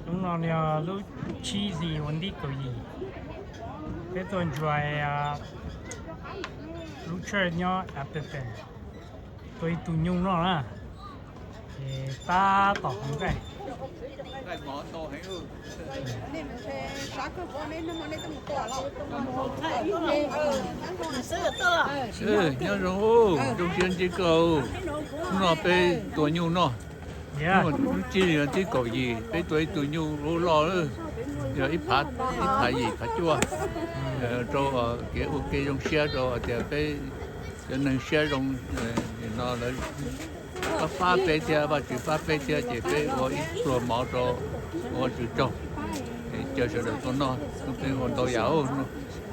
Hnub no yog lub tsib hlis uas ntuj kaum yim, peb tuaj ntsuas lub church nyob Appleton, tua ib tug nyuj noj na, ces tab tom hov nqaij. Nyob zoo, zoo siab ntsib koj. Hnub no peb tua nyuj noj. Lub tsib hlis uas ntuj kaum yim peb tua ib tug nyuj loj loj, yog ib phav, ib phav yim phav cuaj, rau kev ua ke zoo siab rau hais tias peb cov neeg siab zoo no lawv pab peb thiab, Vajtswv pab peb thiab ces peb ua ib pluag mov rau Vajtswv tsaug. Caw sawv daws tuaj noj, peb ua ntau yam,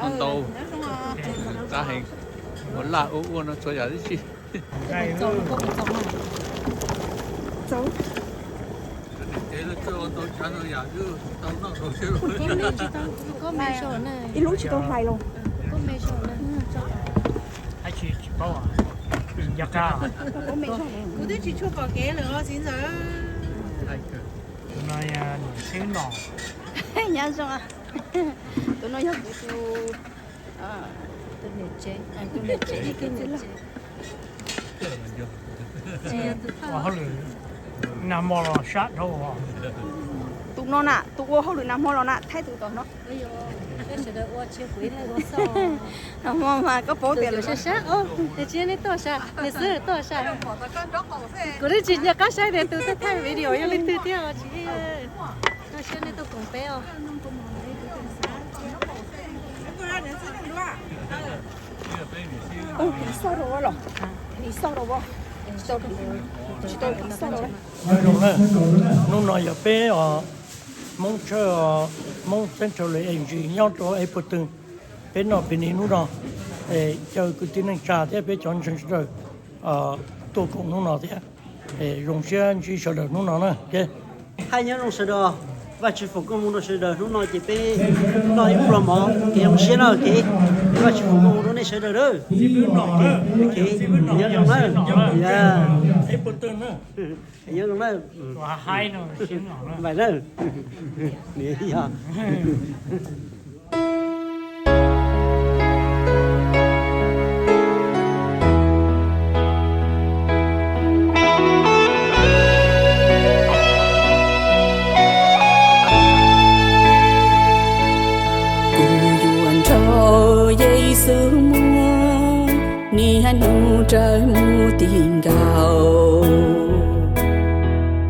noj ntau, qab heev, ua laj ua ua no txhua yam tib si. Ib lub tsis tau hlais los. Kuv twb tsis tshua pom kev lawm os txiv ntxawm. Tus no yog niam tsev no. Nyob zoo, tus no yog kuv tus, tus niam tsev, tus niam tsev, tus niam tsev. Ua hauj lwm nag hmo los sab dhau. Tus no na, tus ua hauj lwm nag hmo los na, thaij tus tom no. Nag hmo mas koj paub tias lawv sab sab, tiam sis nej tuaj sab, nej xwb tuaj sab. Kuv twb tsis nco qab saib tias tus twg thaij video yog leej twg thiab os. Zoo siab nej tuaj koom peb os. Hnub no yog peb Hmoob tshawj, Hmoob Central Asia nyob rau Appleton, peb noj picnic hnub no, caw kwv tij neej tsa thiab peb cov ntseeg sawv daws tuaj koom hnub no thiab. Zoo siab ntsib sawv daws hnub no na. Hais nyob zoo sawv daws, Vajtswv foom koob hmoov rau sawv daws hnub no ces peb noj ib pluag mov kev zoo siab na kev. Vajtswv foom koob hmoov rau nej sawv daws na. Nyob zoo na. Nyob zoo na. Kuv yuav nrog Yexus mus, niaj hnub rawm mus tim nkaus.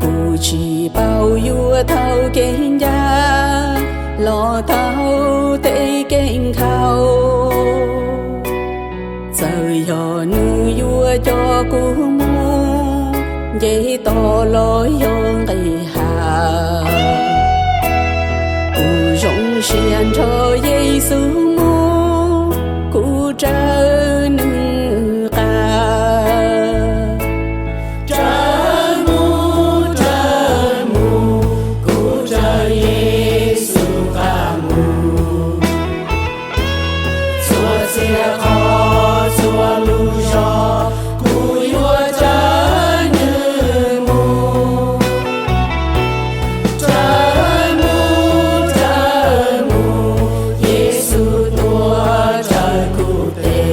Kuv tsis paub yuav tau kev ncaj los tau tej kev nkhaus. Txawm yog nws yuav coj kuv mus, nce toj los yog nqis hav, kuv zoo siab nrog Yexus mus, kuv raws nws qab. Raws mus, raws mus, kuv raws Yexus qab mus. Txhua txhia qhov txhua lub zos kuv yuav raws nws mus. Raws mus, raws mus, Yexus tuaj raws kuv tes.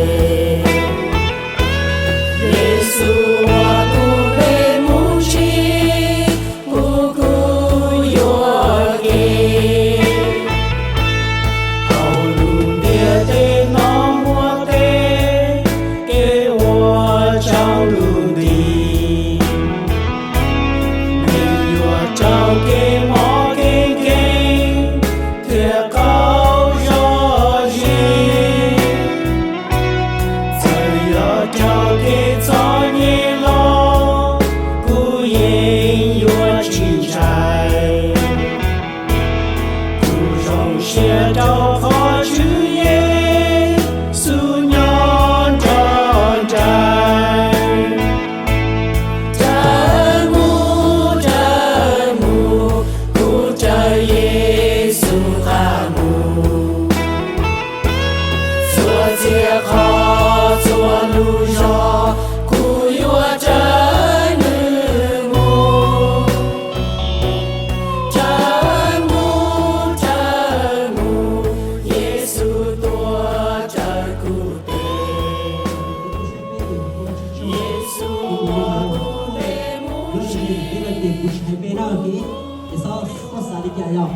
Cas yog,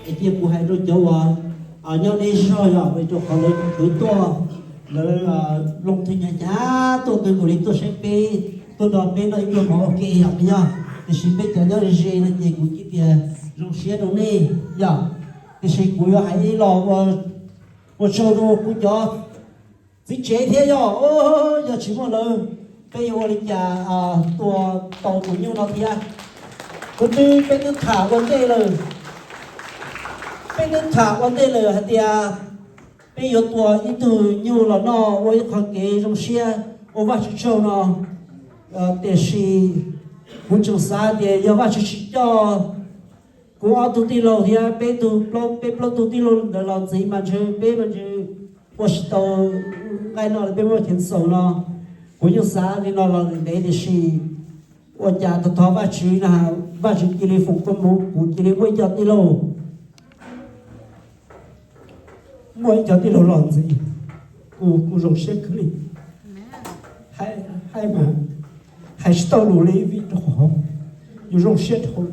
es cia kuv hais rau cov uas nyob deb zog yog rau qhov lawv khwv tuaj, lawv loo thwj nyag nyag tuaj kawg nkaus li tuaj saib peb, tuaj nrog peb noj ib pluag mov ua ke yog, yog. Tiam sis peb cov nyob ze no ces kuv cia li tias zoo siab rau nej yog. Tiam sis kuv yuav hais ib los ua tsaug rau kuv cov txiv tsev thiab yog, yog tsis muaj lawv, peb yuav ua li cas tua tau tus nyuj no thiab. Kuv twb, peb twb tham ua ntej lawm, peb twb tham ua ntej lawm hais tias peb yuav tua ib tug nyuj los noj ua ib qho kev zoo siab ua Vajtswv tsaug no. Tiam sis kuv tseem xav tias yog Vajtswv tsis coj kuv ob tug tij laug thiab peb tug, peb plaub tug tij laug ntawd los ntxiv mas ntshe peb mas ntshe ua tsis tau nqaij no li peb muaj kev xaus no. Kuv yeej xav li no los ntev tiam sis ua cas thov thov Vajtswv na, Vajtswv cia li foom koob hmoov kuv cia li muaj ib co tij laug, muaj ib co tij laug los ntxiv, kuv, kuv zoo siab kawg li. Hais mas hais tsis tau lus li vim rau qhov yus zoo siab dhau.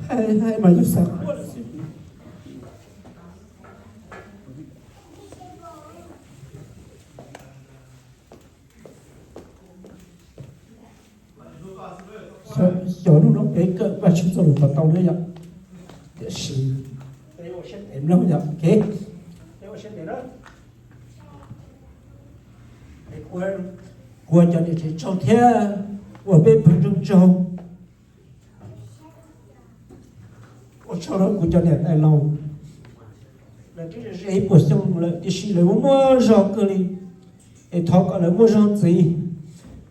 Hais mas yus xav quaj lawm xwb. Xyov hnub no peb kawm Vajtswv txoj lus puas tau na yom. Tiam sis peb ua siab ntev mloog yom, peb ua siab ntev na. Kuv ua cov niam tsev tsaug thiab ua peb pawg ntseeg tsaug. Ua tsaug rau kuv cov niam tais laus, lawv twb ze ib puas xyoo lawm tiam sis lawv muaj muaj zog kawg li. Es thov kom lawv muaj zog ntxiv,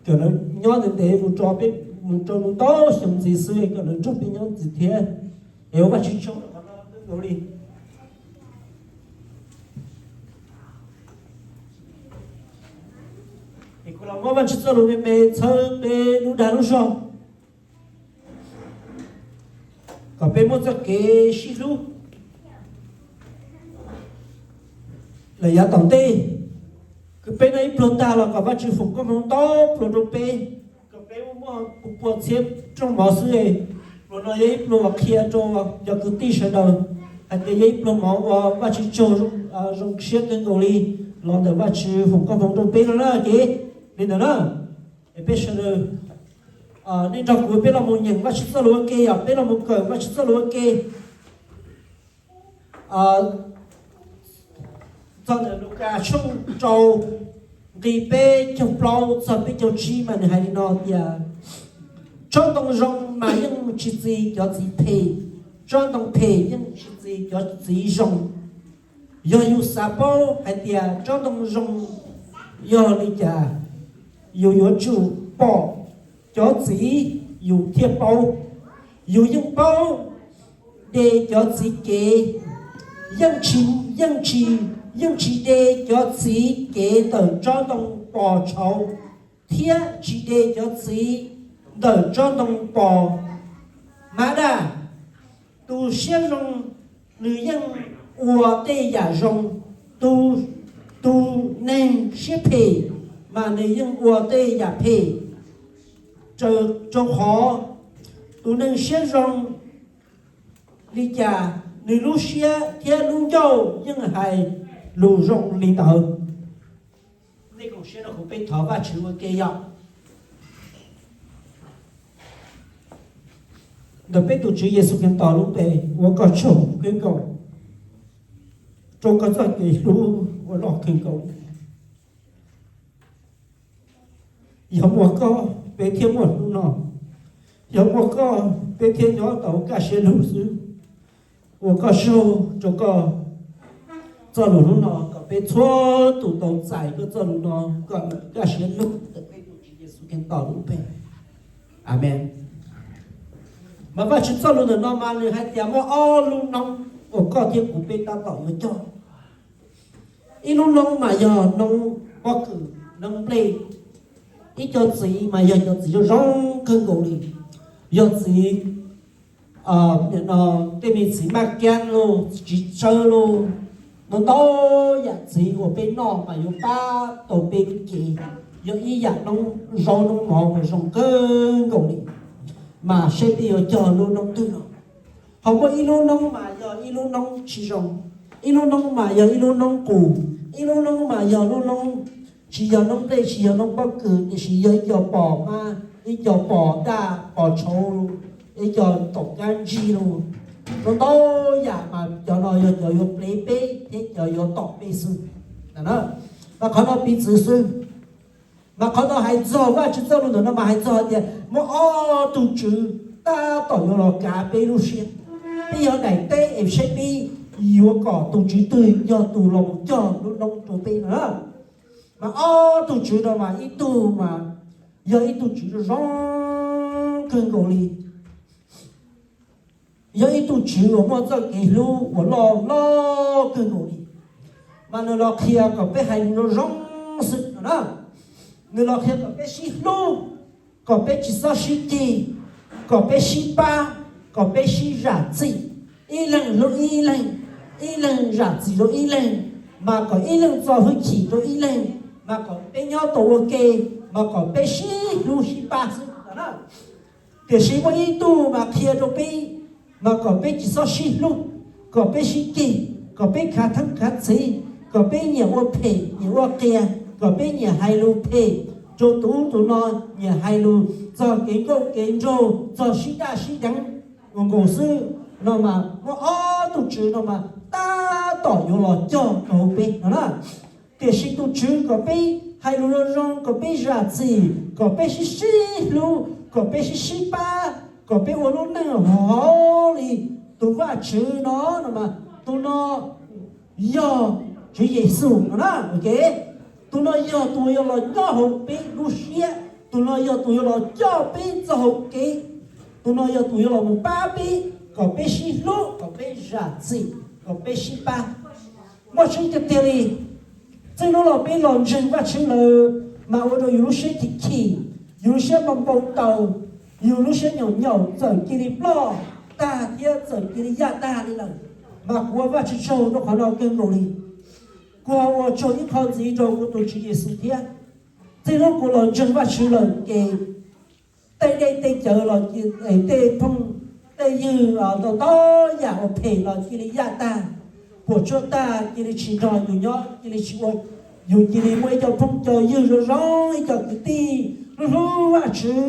kom lawv nyob ntev ntev mus rau peb, mus rau ntau xyoo ntxiv xwb kom lawv nrog peb nyob ntxiv thiab. Es ua Vajtswv tsaug rau qhov no kawg nkaus li. Es kuv los muab Vajtswv txoj lus me me txhawb peb lub dag lub zog kom peb muaj txoj kev sib hlub lawm yav tom ntej. Kom peb noj ib pluag tag los kom Vajtswv foom koob hmoov ntau pluag rau peb, kom peb muaj pua txhiab rooj mov xwb. Pluag no yog ib pluag uas qhia rau cov kwv tij sawv daws hais tias yog ib pluag mov uas Vajtswv tsaug, zoo siab kawg nkaus li, los ntawm Vajtswv foom koob hmoov rau peb no na ces li ntawd na. Es peb sawv daws nej nrog kuv peb los mus nyeem Vajtswv txoj lus ua ke, yog peb los mus kawm Vajtswv txoj lus ua ke. Txog ntawm Lukas tshooj rau, nqi peb caug plaub txog peb caug tsib mas nws hais li no tias, tsob ntoo zoo mas yeej tsis txi cov txiv phem, tsob ntoo phem yeej tsis txi cov txiv zoo. Yog yus xav paub hais tias tsob ntoo zoo yog li cas, yus yuav tsum pom cov txiv yus thiaj paub. Yus yeej paub de cov txiv kev, yeej tsis, yeej tsis, yeej tsis de cov txiv kev ntawm tsob ntoo pos tshauv, thiab tsis de cov txiv ntawm tsob ntoo pos mab daj. Tus siab zoo nws yeej ua tej yam zoo, tus, tus neeg siab phem mas nws yeej ua tej yam phem. Rau qhov tus neeg siab zoo li cas, nws lub siab thiab lub ncauj yeej hais lus zoo li ntawd. Nej koom siab rau kuv peb thov Vajtswv ua ke yom. Ntawm peb tus Tswv Yexus Khetos lub npe, ua koj tsaug kawg nkaus rau koj txoj kev hlub uas loj kawg nkaus. Yog muaj koj peb thiaj muaj hnub no, yog muaj koj peb thiaj nyob tau kaj siab lug xwb. Ua koj tsaug rau koj txoj lus hnub no kom peb txhua tus tau txais koj txoj lus no kom lawm kaj siab lug ntawm peb tus Tswv Yexus Khetos lub npe. Amees. Mas Vajtswv txoj lus ntawm no mas nws hais tias muaj ob lub noob uas koj thiab kuv peb tab tom yuav coj. Ib lub noob mas yog noob pob kws, noob nplej. Ib co txiv mas yog cov txiv zoo zoo kawg nkaus li, yog txiv, tej me txiv maj kiab lauj, txiv tsawb lauj, Ntau ntau yam txiv uas peb noj mas yuav pab tau peb kev, yog ib yam noob zaub noob mov uas zoo kawg nkaus li, mas seb peb yuav cog lub noob twg no. Ho muaj ib lub noob mas yog ib lub noob tsis zoo, ib lub noob mas yog ib lub noob qus, ib lub noob mas yog lub noob tsis yog noob nplej tsis yog noob pob kws, tiam sis yog ib co pos hmab, ib co pos daj pos tshauv, ib co tom kab ntsig lug. Ntau ntau yam mas cov no yog cov yuav plev peb thiab cov yuav tom peb xwb. Mas qhov no piv txwv xwb. Mas qhov no hais txog Vajtswv txoj lus ntawm no mas hais txog hais tias muaj ob tug tswv tab tom yuav los kav peb lub siab. Peb yog daim teb es saib peb yuav kom tus tswv twg yog tus los mus cog lub noob rau peb no. Mas ob tug tswv no mas ib tug mas yog ib tug tswv zoo kawg nkaus li, yog ib tug tswv uas muaj txoj kev hlub uas loj loj kawg nkaus li. Mas nws los qhia kom peb hais lus zoo zoo xwb no na. Nws los qhia kom peb sib hlub, kom peb tsis txhob sib ceg, kom peb sib pab, kom peb sib zam txim, ib leeg hlub ib leeg, ib leeg zam txim rau ib leeg, mas kom ib leeg txo hwj chim rau ib leeg, mas kom peb nyob tau ua ke, mas kom peb sib hlub sib pab xwb no na. Tiam sis muaj ib tug mas qhia rau peb, mas kom peb tsis txhob sib hlub, kom peb sib ceg, kom peb khav theeb khav txhiv, kom peb nyiam ua phem nyiam ua qias, kom peb nyiam hais lus phem rau tus ub tus no, nyiam hais lus txog kev nkauj kev nraug, txog sib daj sib deev ua nkaus xwb. No mas muaj ob tug tswv no mas tab tom yuav los cog rau hauv peb no na. Tiam sis tus tswv kom peb hais lus zoo zoo, kom peb zam txim, kom peb sib sib hlub, kom peb sib sib pab, kom peb ua lub neej hauv li tus Vajtswv no, no mas tus no yog Tswv Yexus no na. Tus no yog tus yuav los nyob hauv peb lub siab, tus no yog tus yuav los coj peb txoj hauv kev, tus no yog tus yuav los mus pab peb, kom peb sib hlub, kom peb zam txim, kom peb sib pab. Muaj tseeb tiag tiag li, txij hnub los peb los ntseeg Vajtswv lawm, mas ua rau yus lub siab chim chim, yus lub siab npau npau taws, yus lub siab nyaum nyaum txawm cia li ploj tag thiab txawm cia li yaj tag li lawm. Mas kuv ua Vajtswv tsaug rau qhov no kawg nkaus li. Kuv ua tsaug ib qho ntxiv rau kuv tus Tswv Yexus thiab. Txij hnub kuv los ntseeg Vajtswv lawm ces tej dej tej cawv los, tej phooj tej ywg, ntau ntau yam uas phem los cia li yaj tag, puas tsuaj tag, cia li tsis nrog yus nyob, cia li tsis ua, yus cia li muaj ib co phooj co ywg zoo zoo, ib co kwv tij hlub hlub Vajtswv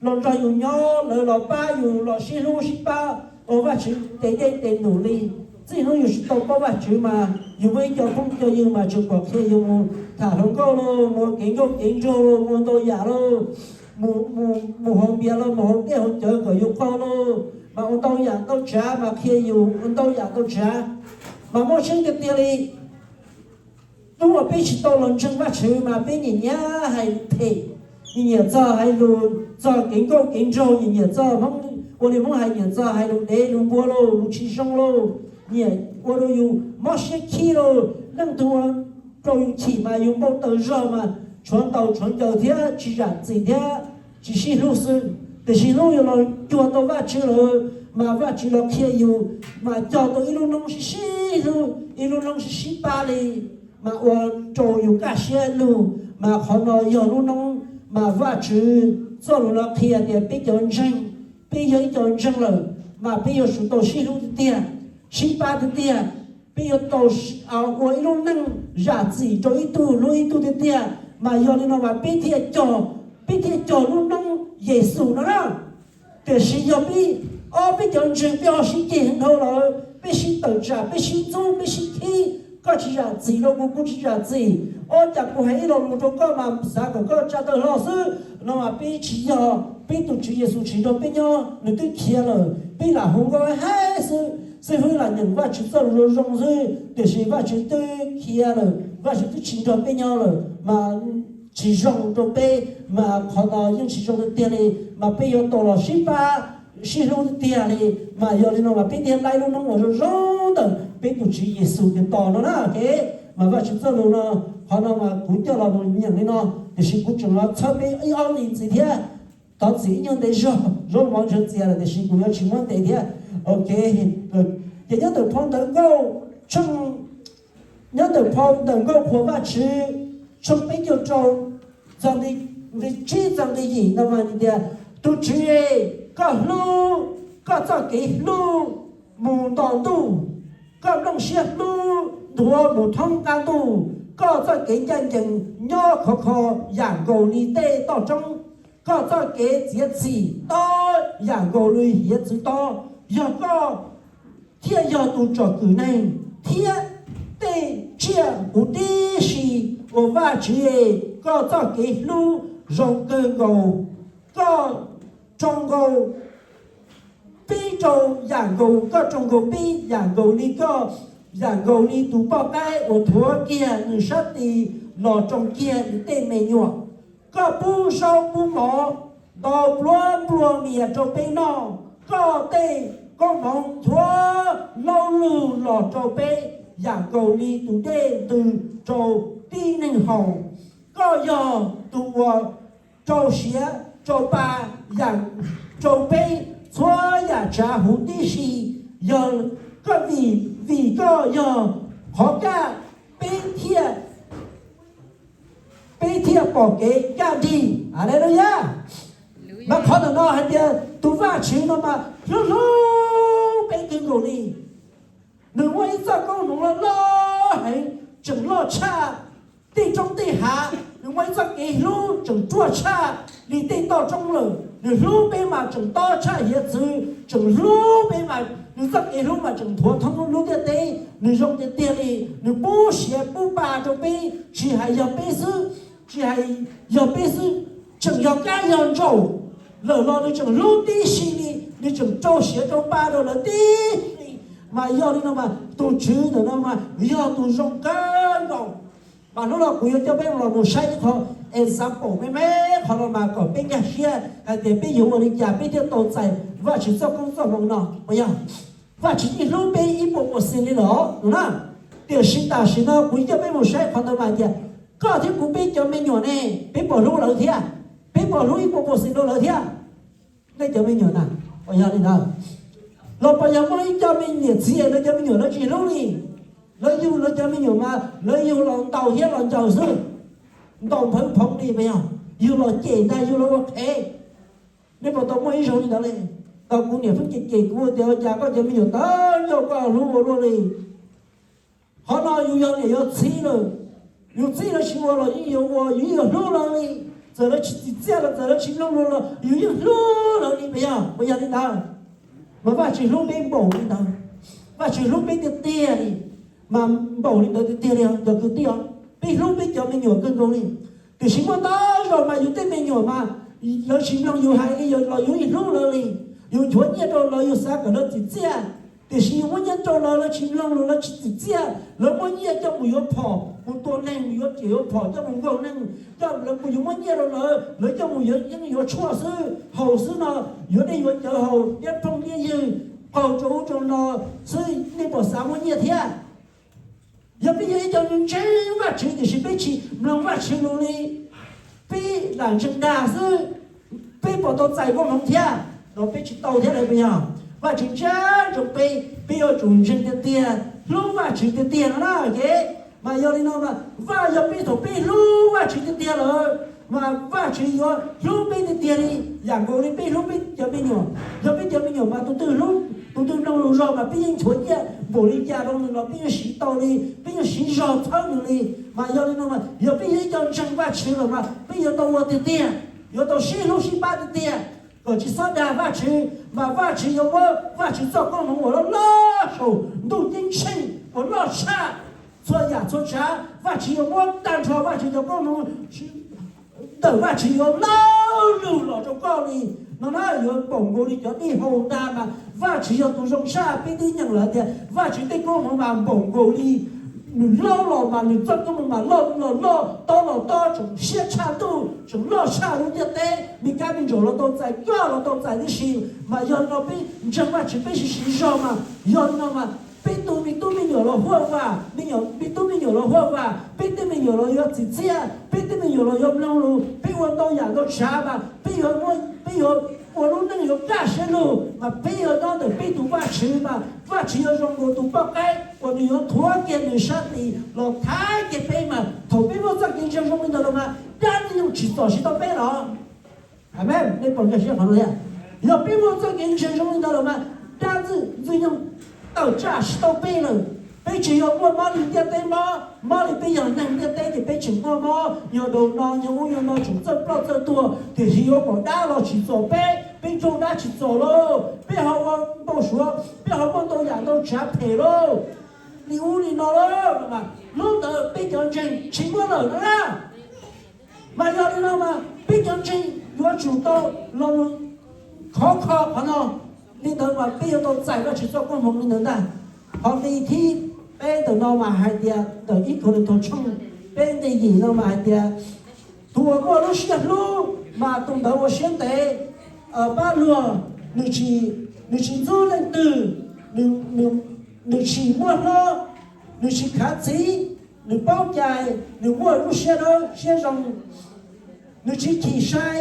los nrog yus nyob, lawv los pab yus los sib hlub sib pab ua Vajtswv tes dej tes num li. Txij hnub yus tsis tau paub Vajtswv mas yus muaj ib co phooj co ywg mas tseem pom qhia yus mus tham hluas nkauj lauj, mus ua kev nkauj kev nraug lauj, mus ua ntau yam lauj, mus haus npias lauj, mus haus dej haus cawv kom yus qaug lauj, mas ua ntau yam ntau tsav mas qhia yus ua ntau yam ntau tsav. Mas muaj tseeb tiag tiag li, hnub uas peb tsis tau los ntseeg Vajtswv mas peb nyiam nyiam hais phem, nyiam nyiam txog hais lus txog kev nkauj kev nraug, nyiam nyiam txog Hmoob, ua li Hmoob hais, nyiam txog hais lus dev lus npua lauj, lus tsis zoo lauj, nyiam ua rau yus mob siab khib lauj. Leej twg ua rau yus chim mas yus npau taws zog mas tshuav ntaus tshuav ncaws thiab tsis zam txim thiab tsis sib hlub xwb. Tiam sis hnub yus los cuag tau Vajtswv lawm, mas Vajtswv los qhia yus, mas cog tau ib lub noob sib sib hlub, ib lub noob sib sib pab li, mas ua rau yus kaj siab lug. Mas qhov no yog lub noob mas Vajtswv txoj lus no qhia tias peb cov ntseeg, peb yog ib co ntseeg lawm, mas peb yuav tsum tau sib hlub tiag tiag, sib pab tiag tiag. Peb yuav tau ua ib lub neej zam txim rau ib tug hlub ib tug tiag tiag, mas yog li no mas peb thiaj cog, peb thiaj cog lub noob Yexus no na. Tiam sis yog peb, ob peb cov ntseeg peb ho sib ceg dhau lawm, peb sib tawm tsam, peb sib ntxub, peb sib khib, koj tsis zam txim rau kuv, kuv tsis zam txim, ob cas kuv hais ib lo lus rau koj mas xav kom koj tsa taw hlo xwb no mas peb tsis yog. Peb tus Tswv Yexus tsis nrog peb nyob, nws twb khiav lawm, peb lam hu nkauj haib xwb, xib fwb lam nyeem Vajtswv txoj lus zoo zoo xwb, tiam sis Vajtswv twb khiav lawm, Vajtswv twb tsis nrog peb nyob lawm mas tsis zoo rau peb. Mas qhov no yeej tsis zoo tiag tiag li, mas peb yuav tau los sib pab sib hlub tiag tiag li. Mas yog li no mas peb thiaj laib lub noob uas zoo zoo ntawm peb tus Tswv Yexus Khetos no na. Mas Vajtswv txoj lus no, qhov no mas kuv coj los mus nyeem li no, tiam sis kuv tseem los txhawb peb ib ob li ntxiv thiab. Thov txim ib nyuag ntev zog, zaub mov ntshav txias lawm tiam sis kuv yuav tsis muab ntev thiab. Ok, ces nyob ntawm phau Ntawv Nkauj tshooj Nyob ntawm phau ntawm Nkauj Qhuas Vajtswv tshooj peb caug rau, nqe tsib txog nqe yim no mas tias, Tus Tswv, koj hlub koj txoj kev hlub mus nto ntuj, koj nplooj siab hlub nthuav mus thoob qab ntuj, koj txoj kev ncaj ncees nyob khov kho yam nkaus li tej toj roob, koj txoj kev txiav txim tob yam nkaus li hiav txwv tob. Yog koj thiaj yog tus tsom kwm neeg thiab tej tsiaj huv tib si. Ua Vajtswv, koj txoj kev hlub zoo kawg nkaus, koj rau nkaus peb rau yam nkaus, koj rau nkaus peb yam nkaus li koj, yam nkaus li tus poj qaib uas thuav kiag nws sab tis los rau kiag nws tej me nyuam. Koj pub zaub pub mov, ntaus pluav nplua mias rau peb noj, koj tej koob hmoov nthuav laub lug los rau peb yam nkaus li tus dej ntws rau tib neeg haus. Koj yog tus uas rau siav rau pa yam rau peb txhua yam tsav huv tib si. Yog koj vim, vim koj yog qhov kaj, peb thiaj peb thiaj pom kev kaj nrig. Haleluya. Mas qhov ntawm no hais tias tus Vajtswv no mas hlub hlub peb kawg nkaus li. Nws muaj ib txoj koob hmoov loj loj heev, tseem loj tshaj tej roob tej hav. Nws muaj ib txoj kev hlub tseem ruaj tshaj li tej toj roob lawm. Nws hlub peb mas tseem tob tshaj hiav txwv, tseem hlub peb mas nws txoj kev hlub mas tseem nthuav thoob lub ntiaj teb. Nws zoo tiag tiag li, nws pub siav pub pa rau peb, tsis hais yog peb xwb, tsis hais yog peb xwb, tseem yog kab yog ntsaum lawm los nws tseem hlub tib si li, nws tseem rau siav rau pa rau lawv tib si. Mas yog li no mas tus Tswv ntawm no mas yog tus zoo kawg nkaus. Mas hnub no kuv yuav coj peb los mus saib ib qho example me me qhov no mas kom peb nkag siab hais tias peb yuav ua li cas peb thiaj tau txais Vajtswv txoj koob txoj hmoov no. Yog Vajtswv yeej hlub peb ib puas percent li lawm no na. Tiam sis tam sim no kuv coj peb mus saib qhov ntawd mas tias koj thiab kuv peb cov me nyuam ne, peb puas hlub lawv thiab? Peb puas hlub ib puas percent rau lawv thiab? Nej cov me nyuam na, puas yog li ntawd? Los puas yog muaj ib co me niam txiv lawv cov me nyuam lawv tsis hlub li, lawv yug lawv cov me nyuam mas lawv yug los ntaus thiab los ncaws xwb, ntaus nphawv phoov li puas yog? Yug los cem ntag, yug los ua qhev. Nej puas tau muaj ib zaug li ntawd li? Tau kuv niam pheej cem cem kuv tias ua cas koj cov me nyuam tawv ncauj koj hlub ua luaj li. Qhov no yus yog niam yog txiv lawm, yus txib lawv tsis ua los yeej yuav ua, yus yeej yuav hlub lawv li. Txawm lawv tsis txim txiaj los txawm lawv tsis mloog lus los yus yeej hlub lawv li puas yog? Puas yog li ntawd? Mas Vajtswv hlub peb npaum li ntawd, Vajtswv hlub peb tiag tiag li, mas npaum li ntawd tiag tiag li cov kwv tij os. Peb hlub peb cov me nyuam kawg nkaus li. Tiam sis muaj ntau zaus mas yus tej me nyuam mas lawv tsis mloog yus hais li los yus yeej hlub lawv li. Yus nchuav nyiaj rau lawv, yus xav kom lawv txim txiaj, tiam sis yus muab nyiaj rau lawv, lawv tsis mloog lus, lawv tsis txim txiaj, lawv muab nyiaj coj mus yuav phom, mus tua neeg, mus yuav riam yuav phom, coj mus nkaug neeg, coj lawv mus, yus muab nyiaj rau lawv, lawv coj mus yuav yeeb yuav tshuaj xwb, haus xwb no, yuav dej yuav cawv haus, liab phooj liab ywg, qaug rau ub rau no xwb, nej puas xav muab nyiaj thiab? Yog peb yog ib co ntseeg Vajtswv tiam sis peb tsis mloog Vajtswv lus li, peb lam ntseeg dag xwb, peb puas tau txais koob hmoov thiab? Los peb tsis tau thiab lawm puas yog? Vajtswv ntsia rau peb, peb yuav tsum ntseeg tiag tiag, hlub Vajtswv tiag tiag no na. Mas yog li no mas Vaj, yog peb thaum peb hlub Vajtswv tiag tiag lawm mas Vajtswv yuav hlub peb tiag tiag li yam nkaus li peb hlub peb cov me nyuam. Yog peb cov me nyuam mas tus twg hlub, tus twg mloog lus zog mas peb yeej nchuav nyiaj npaum li cas rau nws los peb yeej siv tau li, peb yeej siv zog txhawb nws li. Mas yog li no mas yog peb yog ib co ntseeg Vajtswv lawm mas peb yuav tau ua tiag tiag, yuav tau sib hlub sib pab tiag tiag, kom tsis txhob dag Vajtswv, mas Vajtswv yuav muab Vajtswv txoj koob hmoov uas loj loj saum ntuj ceeb tsheej uas loj tshaj txhua yam txhua tsav, Vajtswv yuav muab tag nrho Vajtswv cov koob hmoov ntawm Vajtswv yuav laub lug los rau koj li. No na yuav npaum nkaus li cov dej haus ntag mas Vajtswv yog tus zoo tshaj, peb twb nyeem lawm tias Vajtswv tej koob hmoov mas npaum nkaus li nws laub los mas nws txoj koob hmoov mas loj los loj, tob los tob, tseem siab tshaj ntuj, tseem loj tshaj lub ntiaj teb, me kab me ntsaum los tau txais, koj los tau txais tib si. Mas yog no peb ntseeg Vajtswv peb siv siv zog mas yog no mas peb tu me tub me nyuam los huaj vam, me nyuam, me tub me nyuam los huaj vam, peb tej me nyuam los yuav txim txiaj, peb tej me nyuam los yuav mloog lus, peb ua ntau yam ntau tsav mas peb yuav, peb yuav ua lub neej yuav kaj siab lug mas peb yuav nyob ntawm peb tus Vajtswv mas Vajtswv yuav zoo nkaus tus poj qaib uas nws yuav thuav kiag nws sab tis los thaiv kiag peb mas, thaum peb muaj txoj kev ntseeg zoo li ntawd los mas dab ntxwg nyoog tsim txom tsis tau peb los. Amen, nej puas nkag siab qhov no thiab? Yog peb muaj txoj kev ntseeg zoo li ntawd los mas dab ntxwg nyoog tawm tsam tsis tau peb lawm. Peb tsis yog muaj mob li ntiaj teb mob, mob li peb yog neeg ntiaj teb ces peb tseem muaj mob, yog daus no yog ub yog no tseem txawj ploj txawj tuag, tiam sis yuav pom dab los tsim txom peb, peb raug dab tsim txom lauj, peb ho ua ntau suav, peb ho muaj ntau yam ntau tsav phem lauj, li ub li no lauj, hnub ntawd peb cov ntseeg tsis muaj lawm na. Mas yog li no mas peb cov ntseeg yuav tsum tau los mus khov kho qhov no. Li ntawd mas peb yuav tau txais Vajtswv txoj koob hmoov li ntawd ntag. Qhov li thib peb ntawm no mas hais tias ntawm ib Kauleethaus tshooj peb nqe yim no mas hais tias, tus uas muaj lub siab hlub mas tus ntawd ua siab ntev, pab luag, nws tsis ntxub leej twg, nws tsis muab hlob, nws tsis khav txiv, nws paub cai, nws muaj lub siab dawb siab zoo, nws tsis chim sai,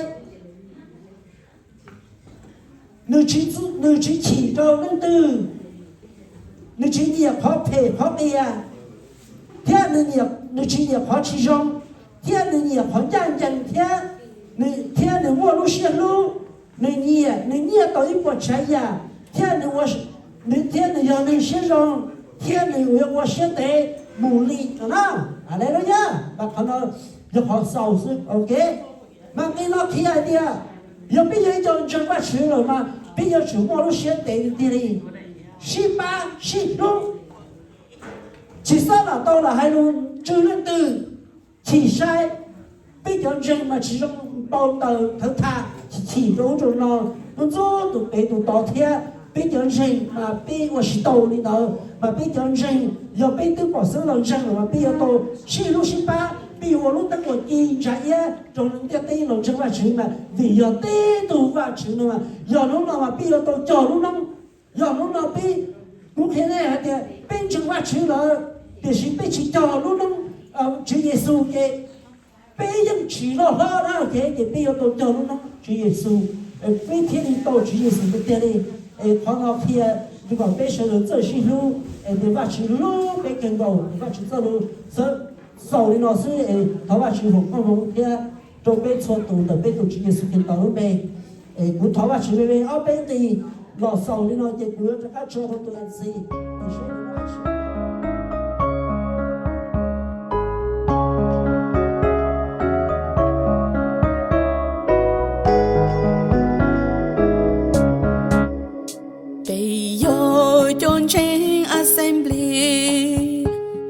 nws tsis chim rau leej twg, nws tsis nyiam qhov phem qhov qias, thiab nws tsis nyiam qhov tsis zoo, thiab nws nyiam qhov ncaj ncees thiab, thiab nws muaj lub siab hlub, nws nyiam, nws nyiaj tau ib puas tsav yam, thiab nws, thiab nws yog neeg siab zoo, thiab nws yuav ua siab ntev mus li no na. Haleluya. Mas qhov no yog qhov xaus xwb, ok. Mas nqe no qhia hais tias yog peb yog ib co ntseeg Vajtswv lawm mas peb yuav tsum muaj lub siab ntev tiag tiag li, sib pab sib hlub, tsis xob lam tau lam hais lus tswv leej twg, chim sai. Peb cov ntseeg mas tsis zoo npau taws thawv thas, chim chim rau ub rau no, ntxub tus pem tus tod thiab. Peb cov ntseeg mas peb ua tsis tau li ntawd, mas peb cov ntseeg yog peb twb pom xeeb los ntseeg lawm mas peb yuav tau sib hlub sib pab, peb yuav ua lub teeb ua ci ntsa iab rau ntiaj teb los ntseeg Vajtswv mas vim yog tib tug Vajtswv no. Yog hnub no mas peb yuav tau cog lub noob. Yog hnub no peb, kuv qhia nej hais tias peb ntseeg Vajtswv lawm tiam sis peb tsis cog lub noob Tswv Yexus ces peb yeej tsis loj hlob na, ces peb yuav tau cog lub noob Tswv Yexus, peb thiaj li tau Tswv Yexus tiag tiag li. Es qhov no qhia kom peb sawv daws txawj sib hlub, es tias Vajtswv hlub peb kawg nkaus, Vajtswv txoj lus xaus li no xwb es thov Vajtswv foom koob hmoov thiab rau peb txhua tus ntawm peb tus Tswv Yexus Khetos lub npe. Es kuv thov Vajtswv me me ob peb nqis los xaus li no ces kuv yuav rov qab tso rau tus MC. Peb yog cov ntseeg Assembly,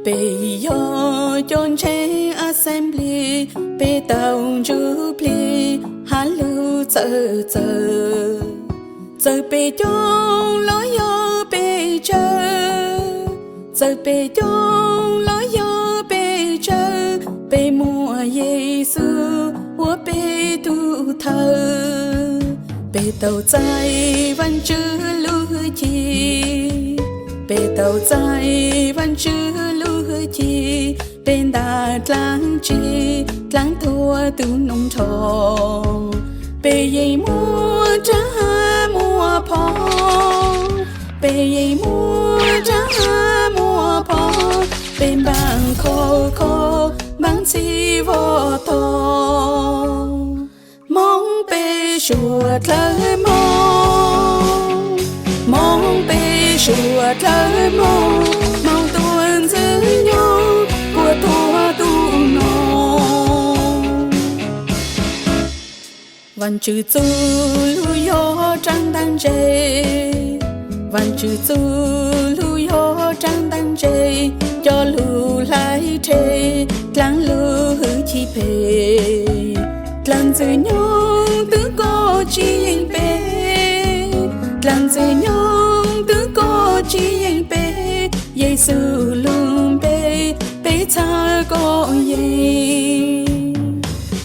peb yog cov ntseeg Assembly, peb tau ntsuj plig has lus txawv txawv. Txawm peb coob los yog peb tsawg, txawm peb coob los yog peb tsawg, peb muaj Yexus ua peb tus thawj. Peb tau txais Vajtswv lub hwj chim, peb tau txais Vajtswv lub hwj chim, peb nta dlaab tsi, dlaab thuam tus noob nrho. Peb yeej muaj rab hav muaj phom, peb yeej muaj rab hav muaj phom, peb npaaj khov kho, npaaj txhij voj tog. Hmoob peb suav dlawb hmoov, hmoob peb suav dlawb hmoov, hmoov tuaj ntxwg nyoog kuas tuag tus no. Vaajtswv txuj lug yog raag ntaag ntse, Vaajtswv txuj lug yog raag ntaag ntse, coj lug hlais rhe dlaag lub hwj chim phem. Dlaag ntxwg nyoog twb koj tsis yeej peb, dlaag ntxwg nyoog twb koj tsis yeej peb, Yexus lub npe peb txhawb koj yeej.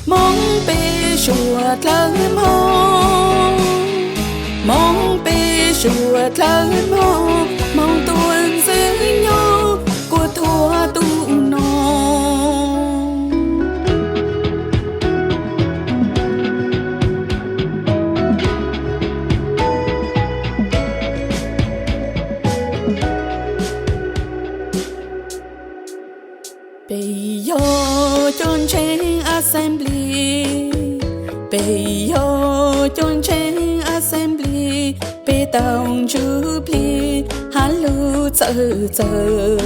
Hmoob peb suav dlawb hmoov, hmoob peb suav dlawb hmoov, hmoov tuaj ntxwg nyoog kuas tuag tus no. tau ntsws plig hab lug txawv txawv.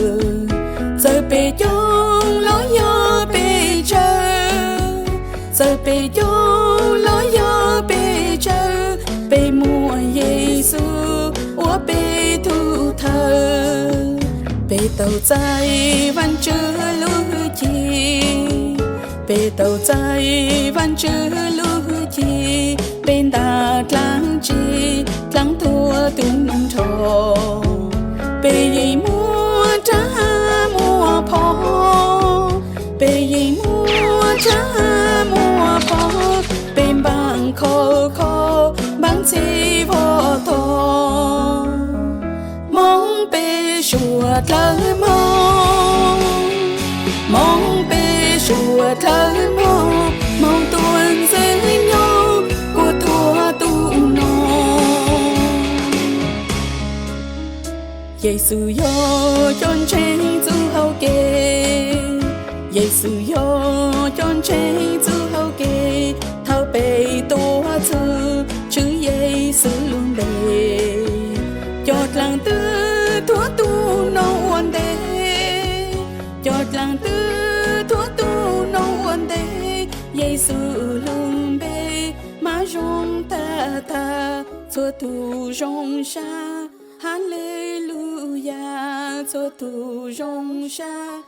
Txawm peb coob los yog peb tsawg, txawm peb coob los yog peb tsawg, peb muaj Yexus ua peb tug thawj. Peb tau txais Vaajtswv lub hwj chim, peb tau txais Vaajtswv lub hwj chim, peb ntaag dlaag tsi dlaag tuab tug noog nrho. Peb yeej muaj rab muaj phom, peb yeej muaj rab muaj phom, peb npaaj khov kho npaaj txhij vog tog. Moog peb suav dlawg moog, moog peb suav dlawg moog, moog tuaj ntxiv nyob kuas tuab tug noog. Yexus yog cov ntseeg txuj hauv kev, Yexus yog cov ntseeg txuj hauv kev. Thaus peb tuaj txug Tswv Yexus lub npe, cov dlaag twg tuab tug noog ua ntej, cov dlaag twg tuab tug noog ua ntej. Yexus lub npe mas zoo tag tag, txhua tug zoo sab. Haleluyas, txhua tug zoo sab.